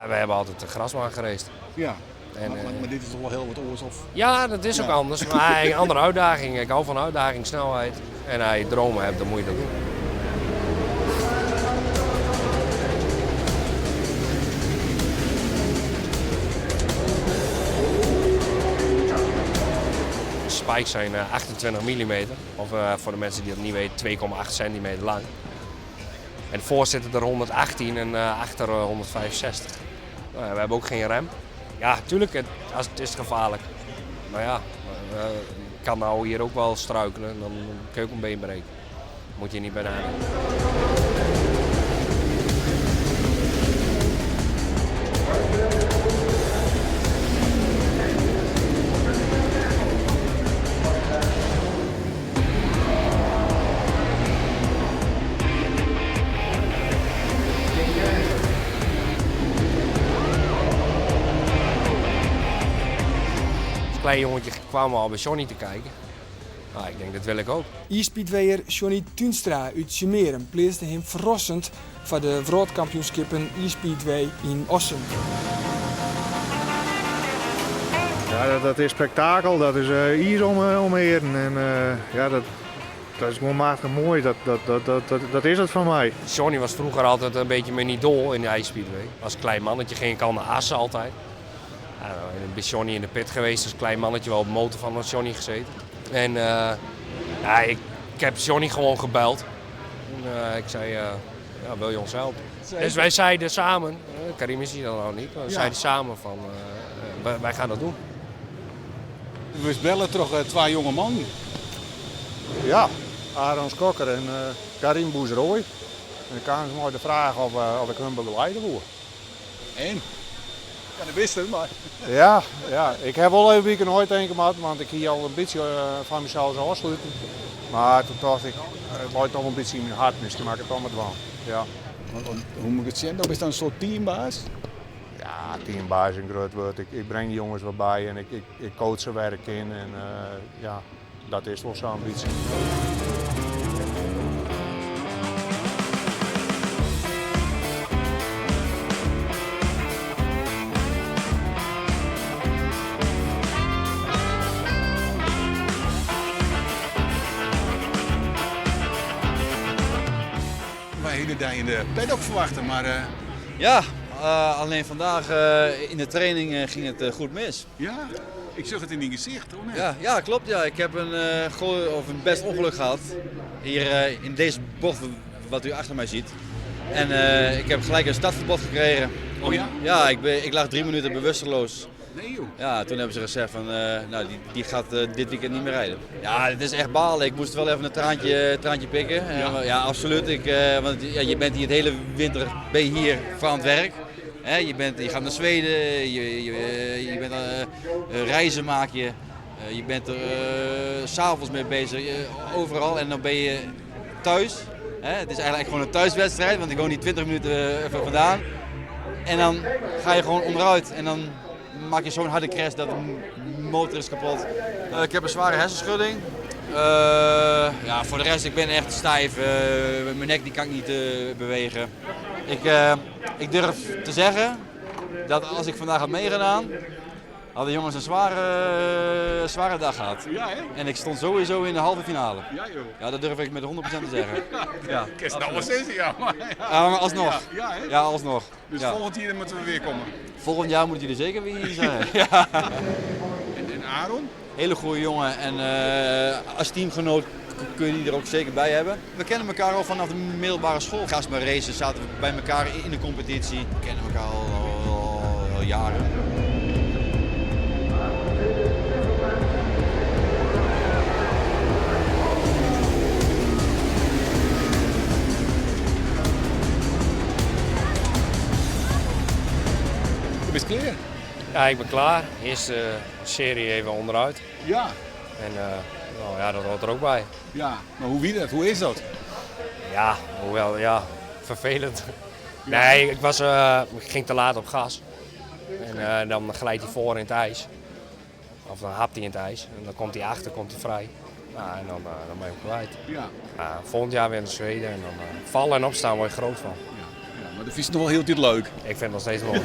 We hebben altijd de grasbaan geracet. Ja, En, maar dit is toch wel heel wat oars? Of? Ja, dat is ook anders. Maar een andere uitdaging. Ik hou van uitdaging, snelheid. En als je dromen hebt, dan moet je dat doen. De spikes zijn 28 mm, of voor de mensen die dat niet weten, 2,8 centimeter lang. En voor zitten er 118 en achter 165. Nou ja, we hebben ook geen rem. Ja, tuurlijk, het is gevaarlijk. Maar ja, ik kan nou hier ook wel struikelen, dan kun je ook een been breken. Moet je niet bijna doen. Als klein jongetje kwamen we al bij Johnny te kijken. Nou, ik denk dat wil ik ook. E-speedwayer Johnny Tuinstra uit Tsjummearum pleatste him ferrassend foar de wrâldkampioenskippen e-speedway yn Assen. Ja, dat is spektakel, dat is iis om 'e earen. En ja, dat is gewoan machtich moai, dat is it foar my. Johnny was vroeger altijd een beetje mijn idool in de ijsspeedway. Als klein mannetje ging ik al naar Assen altijd. Ja, ik ben bij Johnny in de pit geweest, als klein mannetje wel op de motor van Johnny gezeten. En ja, ik heb Johnny gewoon gebeld. En ik zei, ja, wil je ons helpen? Zeker. Dus wij zeiden samen, Karim is hier dan nog niet, maar we zeiden samen van, wij gaan dat doen. We bellen toch twee jonge mannen? Ja, Aaron Skokker en Karim Boezerooy. En ik kwam ze maar de vraag of ik hun begeleiden wil. En? Ja, dat wist ik, maar... Ja, ja, ik heb wel even weekend ooit denken, want ik hier al een beetje van mezelf zou afsluiten. Maar toen dacht ik, het lijkt toch een beetje in mijn hart, misschien maak ik het toch maar dwang. Ja. Want hoe moet ik het zien? Dat is dan een soort teambaas? Ja, teambaas is een groot woord. Ik breng die jongens wat bij en ik coach ze werk in. En ja, dat is wel zo'n beetje. Wij hadden daar in de paddock verwachten, maar Ja, alleen vandaag in de training ging het goed mis. Ja, ik zag het in je gezicht, hoor. Ja, ja, klopt. Ja. Ik heb een best ongeluk gehad. Hier in deze bocht wat u achter mij ziet. En ik heb gelijk een startverbod gekregen. Oh ja? Ja, ik lag 3 minuten bewusteloos. Nee joh. Ja, toen hebben ze gezegd van, nou, die gaat dit weekend niet meer rijden. Ja, het is echt balen. Ik moest wel even een traantje pikken. Ja, absoluut. Want je bent hier het hele winter ben je hier voor aan het werk. Hè, je gaat naar Zweden, je bent reizen maak je. Je bent er 's avonds mee bezig, overal. En dan ben je thuis. Hè? Het is eigenlijk gewoon een thuiswedstrijd, want ik woon hier 20 minuten even vandaan. En dan ga je gewoon onderuit en dan maak je zo'n harde crash dat de motor is kapot. Ik heb een zware hersenschudding. Ja, voor de rest, ik ben echt stijf. Mijn nek die kan ik niet bewegen. Ik durf te zeggen dat als ik vandaag had meegedaan, hadden de jongens een zware dag gehad. Ja, hè? En ik stond sowieso in de halve finale. Ja, joh. Ja, dat durf ik met 100% te zeggen. Ja, Ik is nou wel steeds, ja, maar ja. Ja, maar alsnog. Ja, ja, hè? Ja, alsnog. Dus Ja. volgend jaar moeten we weer komen. Volgend jaar moeten jullie zeker weer hier zijn. Ja. En Aaron? Hele goede jongen en als teamgenoot kun je die er ook zeker bij hebben. We kennen elkaar al vanaf de middelbare school. Gasma racen zaten we bij elkaar in de competitie. We kennen elkaar al jaren. Je bent klaar? Ja, ik ben klaar. Eerste serie even onderuit. En dat hoort er ook bij. Ja, maar hoe wie dat? Hoe is dat? Ja, hoewel, ja, vervelend. Nee, ik ging te laat op gas. En dan glijdt hij voor in het ijs. Of dan hapt hij in het ijs. En dan komt hij achter, komt hij vrij. Nou, en dan ben je hem kwijt. Ja, volgend jaar weer naar Zweden. En dan vallen en opstaan word je groot van. Ja. Mar do fynst it noch wol hieltyd leuk? Ik fyn it noch steeds moai.